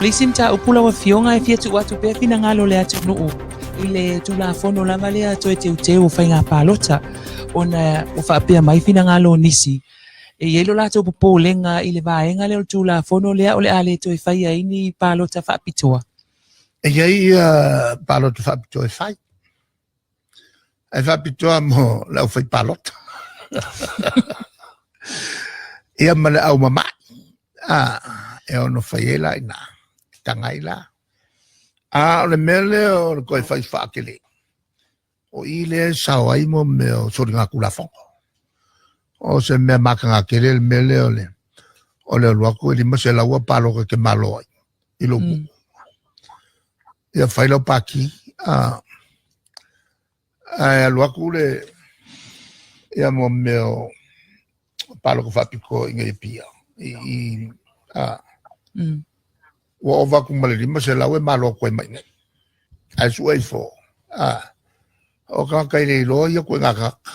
Le isi mataupu lau Afioga e fia tuu atu pea finagalo o le atunuu i le Tulafono lava lea toe teuteu o faiga palota, ona ua faapea mai finagalo o nisi, e i ai lo latou popolega i le vaega lea o le Tulafono lea o le a le toe faia ai ni palota faapitoa. E i ai ia palota faapitoa e fai. Ae faapitoa mo le aufai palota. Ia ma le au mama'i. A, e ono fai ai la ina, taga ai la. A o le mea lea o le toe fai faatele, o i lea e sao ai mo mea o soligatulafono. O se mea mataga tele le mea lea o le o le alu atu e 500 a palota e te malo ai i lou nuu. Ia fai lau pati, a, ae alu atu le ia mo mea o palota faapitoa i inei i Apia. I, i, a, ua ova atu ma le 500 e malo atu ai ma i inei. Ae sue ifo, a, o tagata e le iloa ia ituaiga tagata.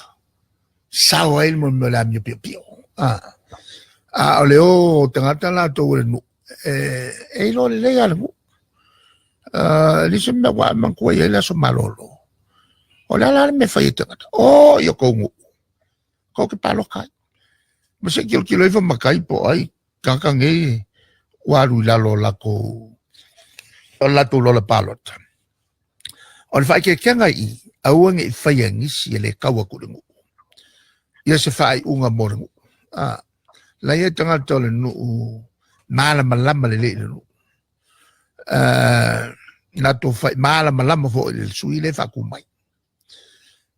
Sao ai le mea o le amio piopio. A, a o le o tagata latou o le nuu, e, e iloa lelei lava le nuu. E le se mea ua manatua i ai le aso malolo. O le a la le mea e fai e tagata? O i o tou nuu, tou te palota ai. Ma se i tilotilo ifo matai po o ai tagata nei ua alu i lalo o latou o latou lola palota. O le faaeteetega i i, aua ne i faia e nisi e le tau atu i le nuu. Ia se faaiuga mo le nuu. A, la ia tagata o le nuu malamalama lelei i le nuu. Latou fai malamalama foi i le sui le faatu mai.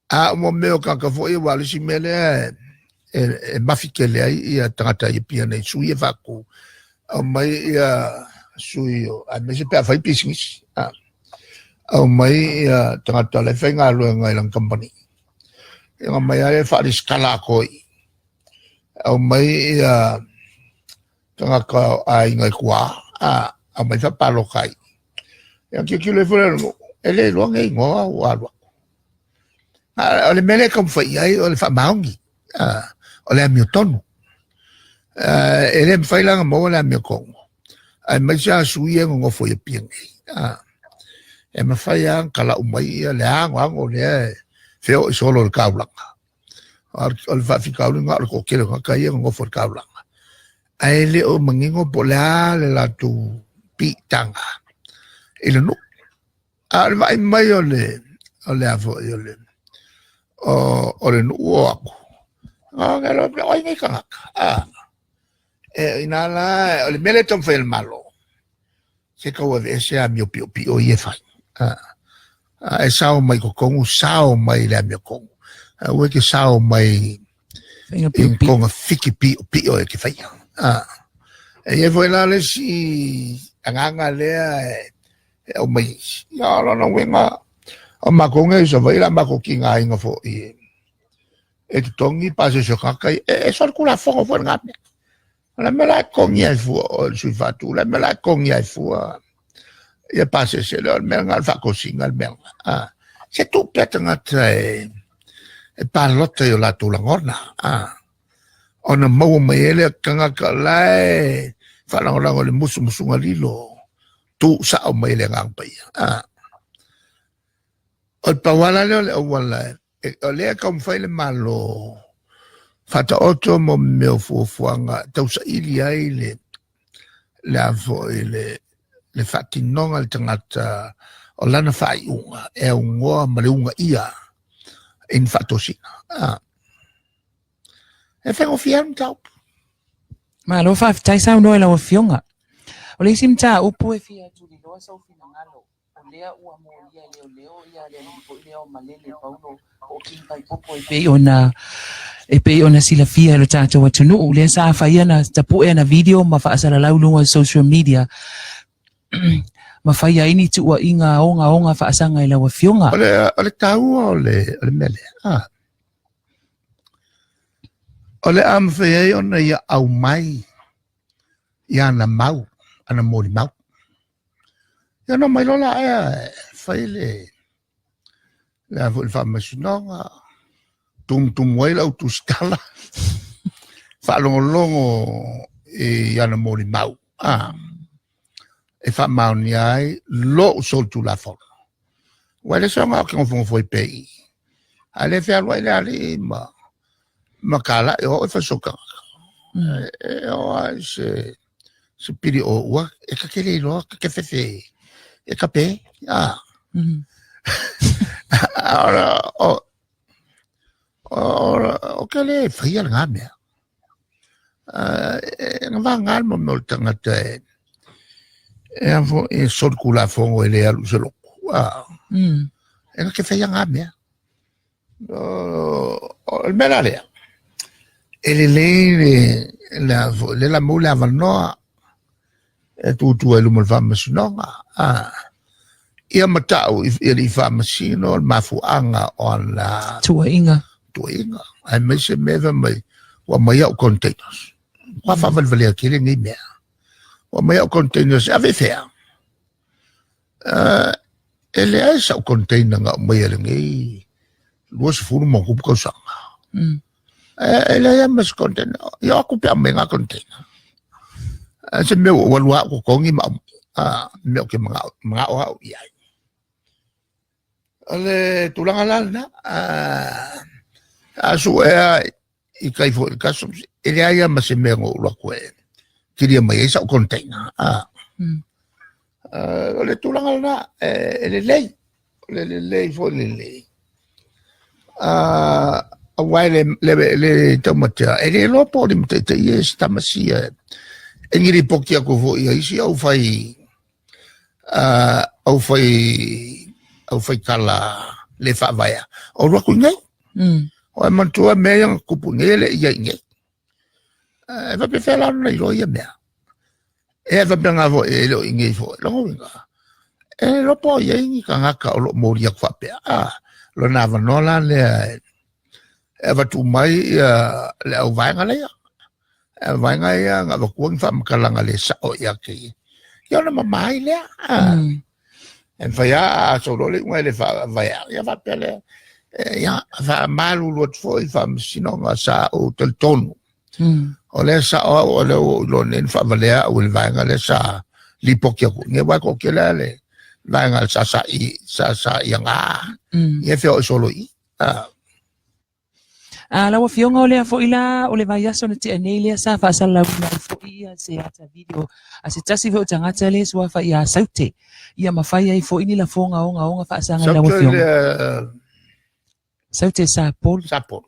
A o mo mea o tagata foi, aua o le isi mea lea e, e mafi tele ai ia tagata i Apia nei, sui e faatu, aumai ia sui o, aemaise pe a fai pisinisi, a, aumai ia tagata o la e faigaluega i lana kamupani. Ia ona aumai lava lea faalesetala atoa i i. Aumai ia tagata o aiga i tua, a, aumai faapalota ai. Ia tilotilo ifo le nuu, e le iloa nei igoa ua alu atu. A, o le mea lea e taumafai i ai o le faamaoni, a, o le amiotonu. A, e le mafai la ona maua le amiotonu, aemaise lava sui ia e nonofo i Apia nei. A, e mafai lava ona talau mai ia le anoano lea e feoai solo i le taulaga. O le faafitauli lena o le toatele o tagata ia e nonofo i le taulaga, ae le o manino po o le a le latou piitaga i le nuu. A o le vaai mai o le o le a foi o le o, o le nuu o atu, o le loa o ai nei tagata, a, e ina la, o le mea lea e taumafai e le Malo, se tau aveese amio piopio ia e fai. A, a e sao mai totonu, sao mai le amiotonu. Aua e te sao mai i konga fiki piopio e te faia. A, e i ai foi la le isi agaga lea e, e aumai isi. Ia, o lona uiga, o matou nei i Savaii, la matou tigaina foi e, e totogi pasese o tagata ia. E, e solitulafono foi lena mea. O le mea la e totogi ai fua o le sui faatu, o le mea la e totogi ai fua ia pasese lea, o le mea lena o le faatosina le mea lena. Ah, se tuu pea tagata e, e palota i o latou lagona. Ah, ona maua mai ai lea tagata o la e faalagolago i le musumusuga lilo, tuu sao mai le Agaga Paia. Ah, o le pau lava lea o le auala e, o lea e taumafai le Malo faataoto mo mea o fuafuaga tausaili ai le le a foi le le faatinoga le tagata o lana faaiuga e aunoa ma le ugaia i ni faatosina. Ah. E faigofie lava le mataupu. Malo faafetai saunoa i lau Afioga. O le isi mataupu e fia tuliloa sou finagalo, o lea ua molia e leoleo ia le alii foi lea o Malele Paulo po o King Paipopo e pei ona e pei ona silafia e lo tatou atunuu. Lea sa faia na tapue ana video ma faasalalau i luga o social media ma faia ai ni tuuaiga ogaoga faasaga i lau Afioga. O le, o le taua o le, o le mea lea, ah. O le a mafai ai ona ia aumai i ana mau, ana molimau. Ia ona omai loa laia e fai le le a foi le faamasinoga, tumutumu ai lau tusitala, faalogologo i ana molimau. Ah. e faamaonia ai lou solitulafono. Ua le soga o ke ngofongofo i pe i. A le fealuai le alii ma kalai o au e faisokanga. E o ai se pili o ua e ka kele iloa ka ke fefe e ka pe. A. O o ke le whaia le ngā mea. E ngā wā ngā mo mo le tangata e a fo e sol kula fongo e le alu se loku. E ngā ke whaia ngā mea. O le mea la lea, e lelei le, le, le la mau le avanoa e tutu ai luma o le faamasinoga. Ia matau i alii faamasino le mafuaaga o ana tuuaiga. Tuuaiga. Aemaise mea fai mai, ua aumai au containers. Ua faavalevalea tele nei mea. Ua aumai au containers, e ave i fea? E leai sau container na aumaia i lenei 20 ma tupu tausaga. E leai lava ma se container. Ia o atu pe aumai ngā container. Se mea ua alu au totogi ma aumai. Mea ou te manao au i ai. O le tulaga la lena, a suea i kai foi i le customs, e leai lava ma se mea na ou alu atu e kilia mai ai sau container. O le tulaga lena, e lelei, o le lelei foi lelei. Aua e le taumatea, e le iloa po o limataitaia e se tamasia e ni lipoti atu foi i isi au fai au fai au fai kala le faavaea. O alu atu i inei. O e manatua mea ia na tupu i inei e le i i ai i inei. E faapefea la ona iloa ia mea. E faapena foi e le o i inei foi. Lona uiga, e le iloa po o i ai ni tagata o lo o moli atu faapea. Lona avanoa la lea e avatu mai ia le auvaega lea. Vaega ia na avatua ni faamatalaga le sao ia te ia. Ia ona mama ai lea. E mafai lava a sau loa le iuga e le faavaea, ia faapea lea. Ia, faamalulu atu foi i le faamasinoga sa ou talitonu. O lea sao au, o lea ua ou iloa nei na faavalea au e le vaega lea sa lipoti atu. Ia aua e toatele lava le vaega sa sa ia gā. Ia e feoai solo i i. A lau Afioga o lea foi la o le vaiaso na tea nei lea sa faasalalauina ai foi ia se ata video a se tasi foi o tagata lea e suafa ia Saute ia ma fai ai foi ni lafoga ogaoga faasaga i lau Afioga. Saute Sapolu. Sapolu.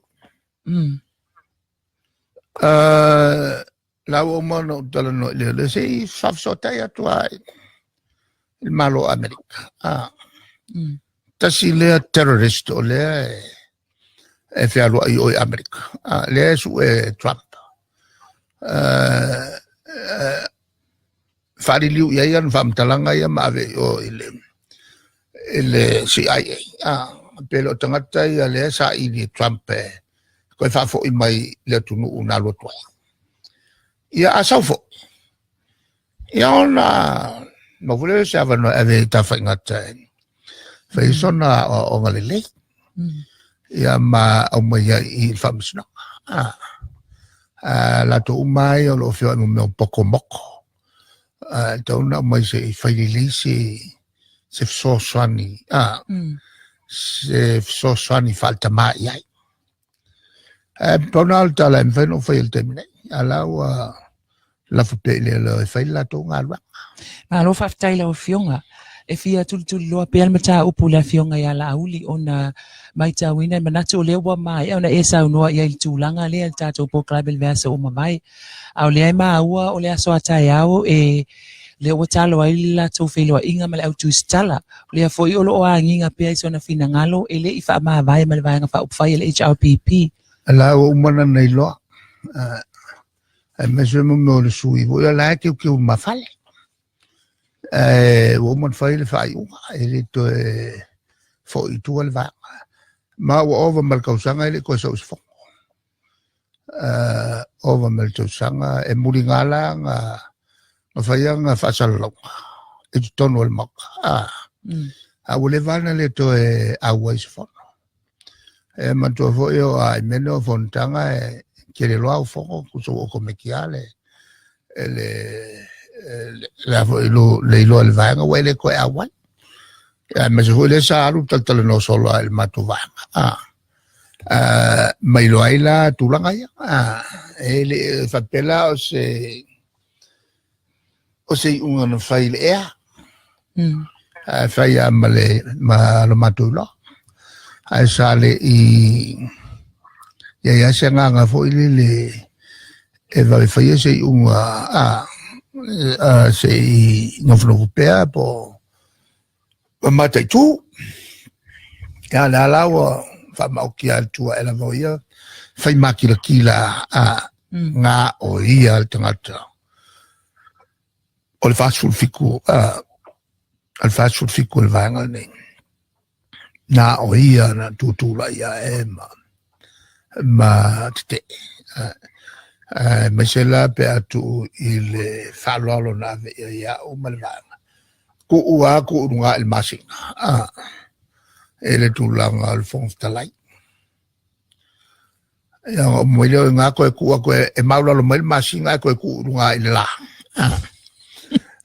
La ua uma ona ou talanoa i le lea se i faafesootai atu lava i le Malo o Amerika. Tasi lea terrorist o lea e fealuai i o i Amerika. Lea e sue Trump. Faaliliu i ai ana faamatalaga ia ma ave i o i le CIA. Pe le o tagata ia lea saili e Trump e toe faafoi mai i le atunuu na alu atu ai. Ia a sau foi, ia ona maua foi lea o se avanoa e ave ai i Tafaigata e fai ai sona aoaoga lelei. Ia ma aumai ai i le faamasinoga. Latou uma ai o lo o feoai ma mea o poko moko. E tatau ona aumai se i fai lelei se fesoasoani, se fesoasoani faale-tama i ai. Ae pau na o le tala e mafai ona ou faia i le taimi nei, a la ua lafo pea i le e fai le latou galuega. Malo faafetai i lau Afioga. E fia tulituliloa pea le mataupu i le Afioga ia Laauli ona matauina e manatu o lea ua maea ona e saunoa i ai i le tulaga lea i le tatou polokalame i le vaiaso ua mavae. A o lea e maua o le aso a taeao e lea ua talo ai le latou feiloaiga ma le au tusitala. O lea foi o lo o agiga pea i sona finagalo e le i faamavae ma le Vaega Faaupufai a le HRPP. La ua uma ona iloa, aemaise mo mea o le sui foi, o la e teuteu ma fale. Ae ua uma ona fai le faaiuga, e le toe foi i tua le vaega. Ma ua ova ma le tausaga e le i toe sau i se fono. Ova ma le tausaga e muliga la na fai ana faasalalauga i totonu o le Maota. A ua leva ona le toe auai i se fono. E manatua foi o a i mea nei o fonotaga e tele loa au fono, tusa ua otometi lava le le a foi lo le iloa i le vaega ua e le toe auai. Ia aemaise foi lea sa alu talatalanoa solo lava i le matou vaega, ma iloa ai la tulaga ia. E le faapea la o se iuga na fai i le ea, ae fai lava ma le ma lo matou iloa. Ae sa le i i ai lava se agaga foi lele e vave faia se iuga se i nofonofo pea po o mataitu. Ia o lea la ua faamaotia atu ai lava o ia fai makilatila na o ia le tagata o le 47 o le 47 o le vaega lenei. Na o ia na tutulai ae ma tetee. Aemaise la pe a tuu i le faaaloalo na ave i ai ia au ma le vaega, tuu lava tuu i luga i le masina i le tulaga o le Fofoga Fetalai. Ia ona uma mai lea o i ina toe tuu atu e maualalo mai le masina ae toe tuu i luga i le la,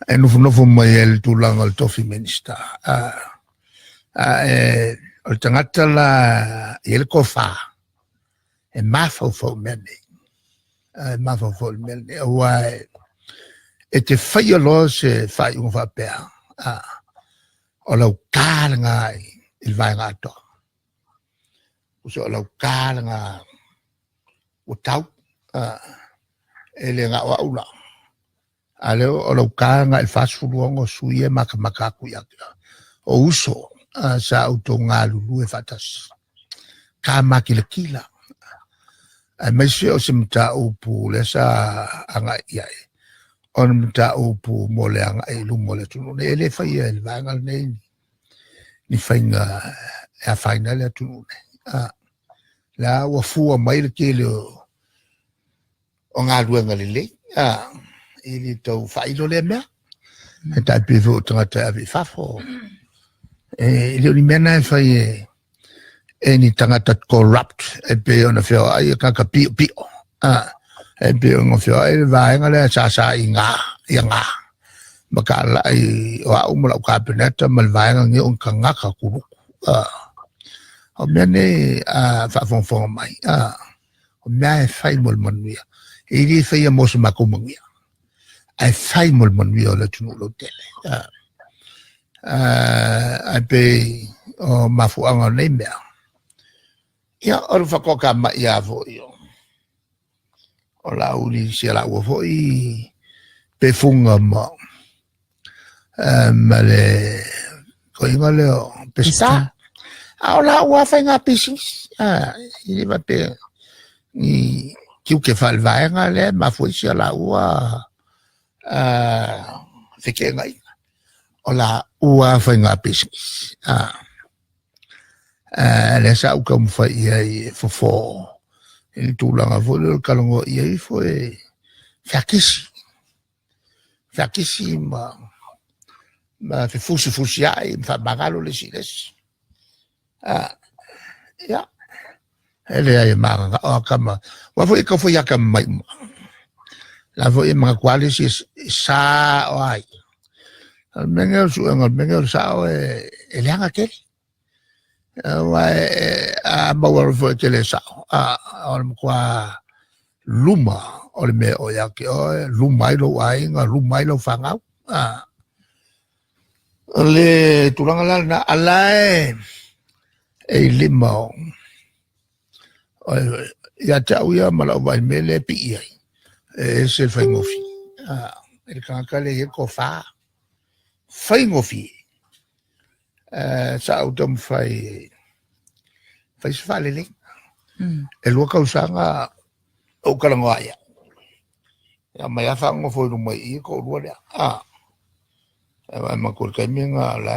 e nofonofo mai ai i le tulaga o le tofi Minisita. Ae o le tagata la e i ai le tofa, e mafaufau i mea nei. E mafaufau i mea nei, aua e te faia loa se faaiuga faapea, o lau ta lena i le vaega atoa. O lau ta lena ua tau, e le na o au la, a o lea o lau ta lena i le 46 sui ia e matamata atu ia te oe. O uso sa outou galulue faatasi, ta makilatila, aemaise o se mataupu lea sa agai i ai, o le mataupu mo le agai i luma o le atunuu lenei. E le faia e le vaega lenei ni faiga e afaina ai le atunuu lenei. O la ua fua mai le tele o galuega lelei, e le tau faailo lea mea. E tai pei foi o tagata e ave i fafo. E le o ni mea na e fai e ni tagata corrupt e pei ona feoai tagata piopio, e pei ona feoai le vaega lea sa sa i ga, ia ga, ma talai o au ma lau Kapeneta ma le vaega lenei o ni tagata kuluku. O mea nei a faafogafoga mai, o mea e fai mo le manuia. E le faia mo se matou manuia, ae fai mo le manuia o le atunuu lautele. Ae pei o mafuaaga o nei mea, ia o le faatoatamai lava foi o Laauli i si a laua foi pefuga ma le toeaina lea o Peseta. A o laua lava faiga pisinisi, e le faapea ni tiute faale-vaega lea e mafua ai si a laua feteenaiga. O laua lava faiga pisinisi. Lea sa ou taumafai i ai e fofo i le tulaga foi lea o le talanoa i ai ifo e feakisi, feakisi ma fefusifusiai ma faamagalo le isi i le isi. Ia, e leai e mananao lava tama, aua foi e tau fai atamamai uma. O la foi e manatu lava le isi e sao lava ia. O le mea lenei o le suega o le mea lenei o le sao e leaga tele. Aua a maua loa foi e te le sao, o le matua luma o le mea e oo ia te oe, luma ai lou aiga, luma ai lau fanau. O le tulaga la lena, a la e i lima o ia te au ia ma lau vaai i le mea lea e pii ai, e ese le faigofie. I le tagata lea e i ai le tofa, faigofie. Sa ou taumafai e fai se faaleleiga. E 2 tausaga o ou talanoa ai au. E aumai lava faanonofo i luma i i le toalua lea. Aua e manatua i le taimi lena o la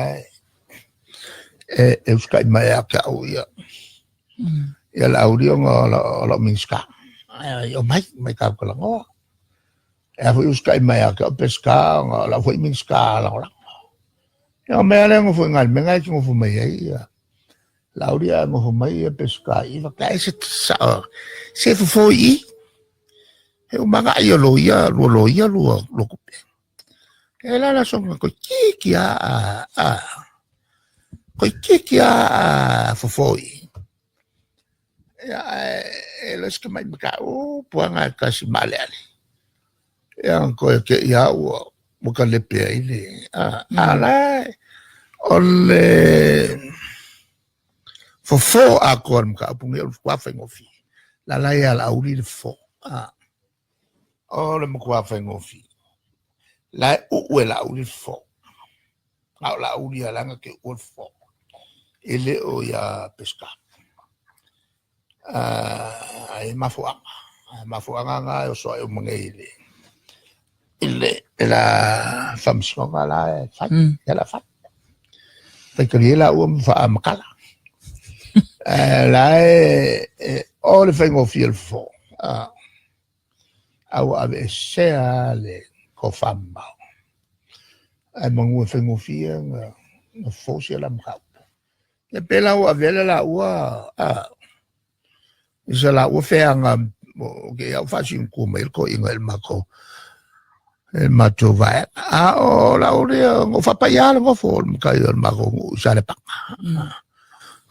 e usitai mai ia te au ia Laauli ona o lau Minisita. Omai, omai tatou talanoa. E a foi usitai mai ia te au Peseta ona o lau foi Minisita Lagolago. Ia ona omai lava lea nofo i ina i le mea lena e te nofo mai ai ia Laauli ae nofo mai ia Peseta i i. Faapea ai se sao, se fofo i i. E uma agai o loia, lua loia, lua tupe. E la la songa ko kiki a a ko kiki a fofoi. Ia e lo se mai maka o puanga kasi male ale. Ia ko ke ia ua ua ka lepe ai le a a la o le fofo a ko mka pungi o kwa faingofie. La la ia la uli le fofo. A O le matua faigofie. La e uu e Laauli le fofo. A o Laauli ia lana ke uua le fofo. E le o ia Peseta. Ai mafuaaga. Mafuaaga na e oso ae uma nei i le i le i la faamasinoga la e fai. Ia la fai. Faitalia ai laua ma faamatala. La e o le faigofie o le fofo. A ua aveesea le tofamamao. Ae manu e faigofie ona fofo sia la mataupu. Ia pe la ua avea le laua i se laua feaga o ke au faasiutu mai le toeaina i le matou i le matou vaega. A o lau lea, na ou faapaia le nofo o le matai o le matou nuu i Salepaga.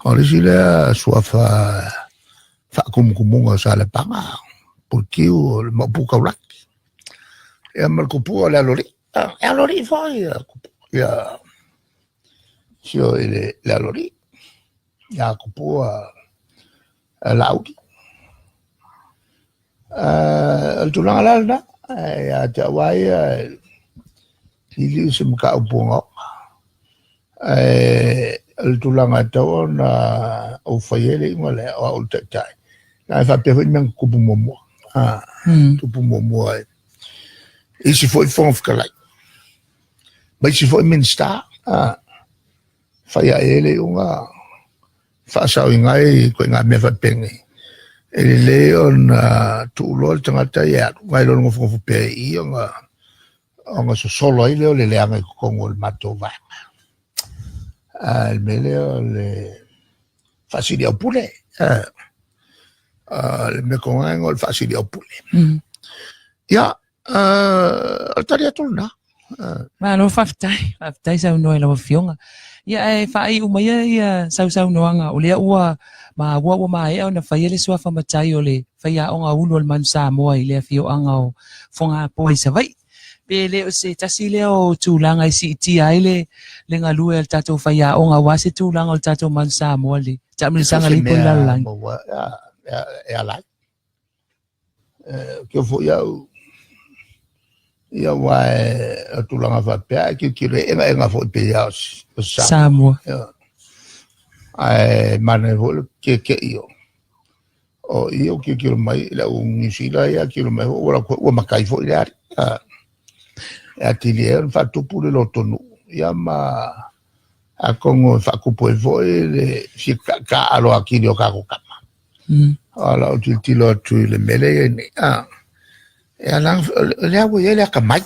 O le isi lea suafa faatumutumuga o Salepaga, Puletiu o le Maopu Taulagi. Ia ma le tupua o le Aloalii. E Aloalii foi ia ia sio i le Aloalii. Ia tupua Laauli. O le tulaga la lena, ia te au lava ia, e le o se mataupu ogaoga. Ae o le tulaga e tatau ona ou faia ai le iuga lea, o au o le taitai, leaga e faapea foi mea na tutupu muamua. Tupu muamua i isi foi Fofoga Fetalai, ma isi foi Minisita, fai ae ai le iuga faasaoina ai ituaiga mea faapenei. E lelei ona tuu loa le tagata ia e alu, nai lo le nofonofo pea i i ona ona sosolo ai lea o le leaga i totonu o le matou vaega. A le mea lea o le faasiliaupule, le mea toga o le faasiliaupule. Ia, o le tali atu lena. Malo faafetai, faafetai saunoa i lau Afioga. Ia ae faaiu maia ia sausaunoaga, o lea ua maua ua maea ona faia le suafa matai o le faiaoga ulu o le Manu Samoa i le afioaga o Fogapoa i Savaii. Pe le o se tasi lea o tulaga e siitia ai le, le galue a le tatou faiaoga aua se tulaga o le tatou Manu Samoa le taamilosaga le ipu o le lalolagi. E ala ai. Ke foi au ia aua o tulaga faapea ae tilotilo e egaega foi pei lava o Samoa. Ae manaia foi le tietie o o ia o tilotilo mai i le au Niu Sila ia tilotilo mai foi ua ua matai foi le alii. E atili ai ona faatupu le lotonuu ia ma atonu e faatupu ai foi le fia taaalo atili o tatou tama. O lau tilotilo atu i le mea lea e i ai nei, e ala o lea ua i ai le atamai.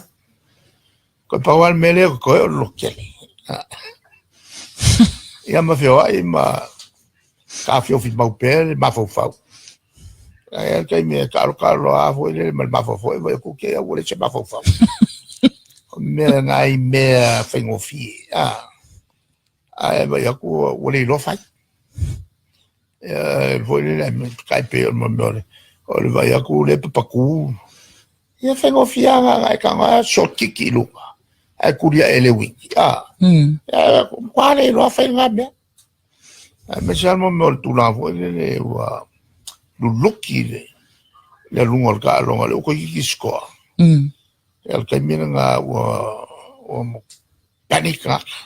Toe pau lava le mea lea e totoe o le lototele. Ia ma feoai ma taofiofi mau pea le mafaufau. Ae i ai le taimi e taalotaalo lava foi lele ma le mafaufau e vaai atu te i ua leai se mafaufau. O mea nai mea faigofie, ae vaai atu ua le iloa fai. Ia foi lele tai pei o le mea o le vaai atu lea e papatu. Ia faigofie lava na e tago lava short kick i luga ae tuli ae le uini. Ia matua le iloa fai lena mea. Aemaise lava le mea o le tulaga foi lele ua luluki le aluga o le taaloga lea ua toeitiiti score. Ia o le taimi lena ua panic tagata.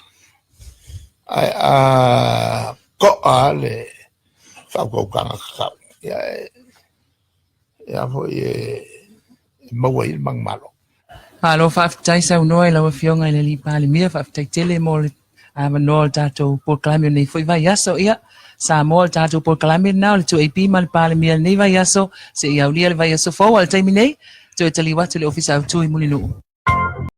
Ae a to'a le faautautaga tatau, ia e a foi e maua ai le manumalo. Malo faafetai saunoa i lau Afioga i le Alii Palemia, faafetai tele mo le avanoa o le tatou polokalame o lenei foi vaiaso. Ia, Samoa o le tatou polokalame lena o le 2AP ma le Palemia i lenei vaiaso, seia aulia le vaiaso fou. A o le taimi nei, toe taliu atu i le Ofisa Autu i Mulinuu.